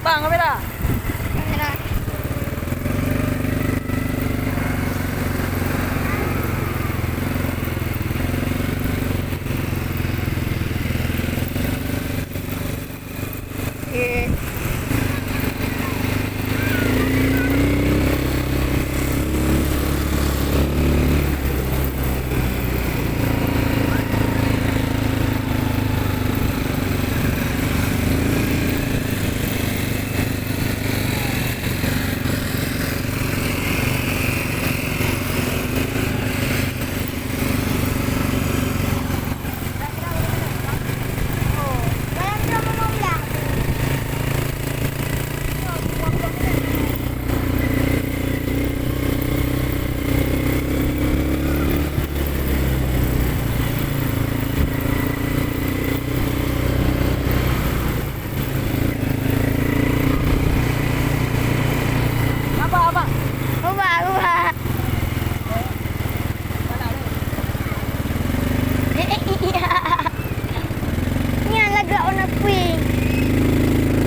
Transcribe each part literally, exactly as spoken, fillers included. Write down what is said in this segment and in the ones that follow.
Bang, kamera. Ubah, ubah. Nyan lagak warna pink.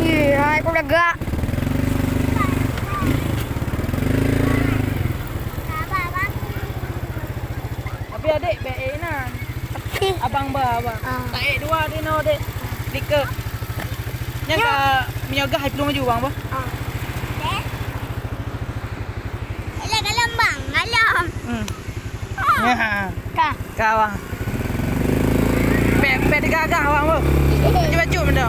Ih, hai, kok lagak. Tapi adek, bèk ék inan. Abang ba, abang. Ah. Taék dua di noe, dek. Dikeue. Nyan ka meunyoe gah iplueng laju, bang, ba. Ah. Dek. Alah, galom, bang, galom. Hmm. Ah. Ya. Ka. Ka, bang. Bèk, bèk digagah, bang, ba. Bacut-bacut benda.